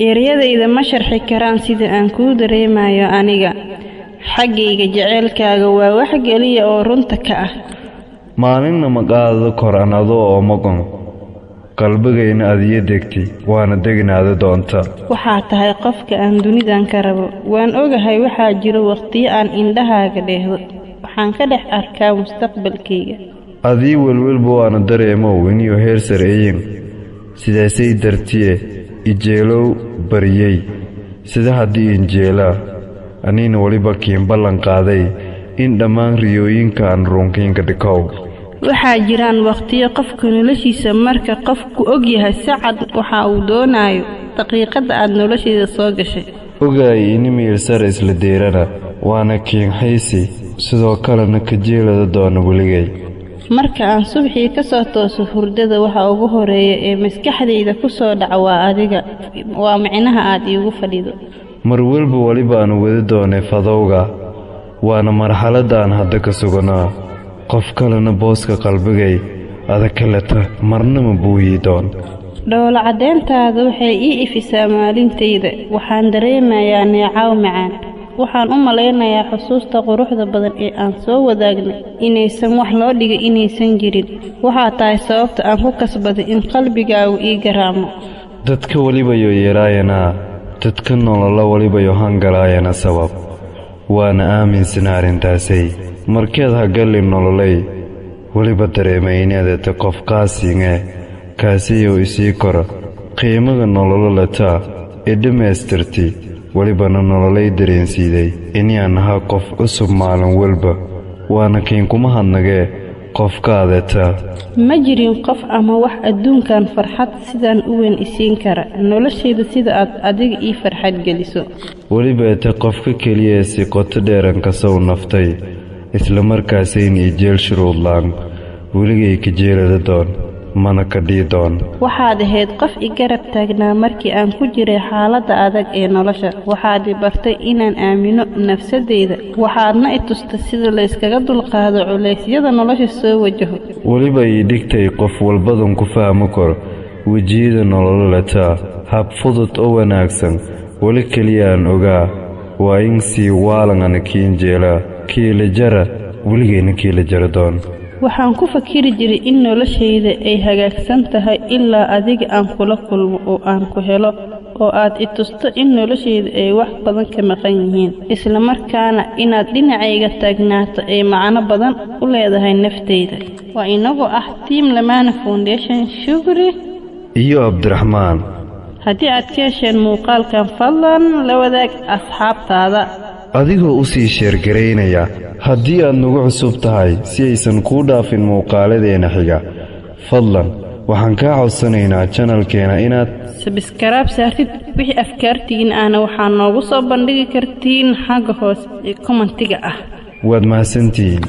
Ereyadayda ma sharxi karaan sida aan kuu dareemayo aniga. Xaggayga jaceylkaaga waa wax keliya oo runta ka ah. Maalinna ma qaado koran adoo oo maqan. Qalbigayna adiya degtay, waana degnaada doonta. Waxaa tahay qofka aan dunidan ka rabo. Waan ogahay waxaa jiro waqtiyo aan indhahaaga dheehdo. Waxaan ka dhex arkaa mustaqbalkayga. Adii welwelba waana dareemow iniyo heer sareeyin. Sidaasay dartiye ijeelow bariyey. Sida haddii injeelaa aniina weliba kiin ballan qaaday in dhammaan riyooyinkaan runkiinka dhikow. Waxaa jiraan waqtiyo qofka noloshiisa marka qofku og yahay si cad waxa uu doonayo daqiiqada aad noloshiisa soo gashay. Ogaay ini miirsar isla deerana waana kiin xiisi sidoo kalena ka jeelada doona weligay. Marka aan subaxii ka soo tooso hurdada, waxa ugu horeeya ee maskaxdayda ku soo dhaca waa adiga, waa micnaha aad iigu fadhido. Mar walba weliba aan wadi doonay fadowga, waana marxaladda aan hadda ka suganaa. Qof kalena booska qalbigay adag kaleta marna ma buuyi doon. Dhoola caddeyntaada waxay ii ifisaa maalintayda. Waxaan dareemayaa neecaw macaan. Waxaan u malaynayaa xusuusta quruxda badan ee aan soo wadaagnay inaysan wax loo dhigay inaysan jirin. Waxaa tahay sababta aan ku kasbaday in qalbigaagu ii garaamo. Dadka weliba yo yeelaayanaa, dadka nolola weliba yo hangalaayana sabab. Waana aaminsana arrintaasay. Markeed ha galli nololay, weliba dareemay inaadata qof qaasinge, kaasiyou isii koro. Qiimaga nololo lataa ee dhammaystirti, welibana nololay dareensiiday inaan ahaa qof cusub maalin walba. Waana kiinkuma hadnagee qofkaadata. Ma jirin qof ama wax adduunkan farxad sidaan u weyn isiin kara noloshayda sida aad adiga ii farxad geliso. Weliba ete qofka keliya si qoto dheeran kasow naftay, isla markaasayna ii jeel shuruudlaan. Weligay ka jeelada doon, mana ka dhii doon. Waxaad ahayd qof i garab taagnaa markii aan ku jiray xaaladda adag ee nolosha. Waxaad i bartay inaan aamino nafsadayda. Waxaadna i tustay sida la iskaga dulqaado culeysyada nolosha soo wajaho. Weliba ii dhigtay qof walbadan ku fahmi karo wejiyada nololo lataa hab fudud oo wanaagsan. Weli keliya aan ogaa waa in sii waalan ana kiin jeelaa kiila jara weligayna kiila jara doon. Waxaan ku fakiri jiray in noloshayda ay hagaagsan tahay ilaa adiga aan kula kulmo oo aan ku helo oo aad i tusto in noloshayda ay wax badan ka maqan yihiin, isla markaana inaad dhinacayga taagnaato ay macno badan u leedahay naftayda. Waa inagoo ah Team Lamaane Foundation Shukri iyo Abdiraxmaan. Haddii aad ka hesheen muuqaalkan, fadlan la wadaag asxaabtaada adigoo u sii sheergaraynaya. Haddii aad nagu cusub tahay, si aysan kuu dhaafin muuqaaladeena xiga, fadlan waxaan kaa codsanaynaa channelkeena inaad subscribe saartid. Wixii afkaartiina ahna waxaa noogu soo bandhigi kartiin xagga hoose ee commentiga ah. Waad mahadsantihiin.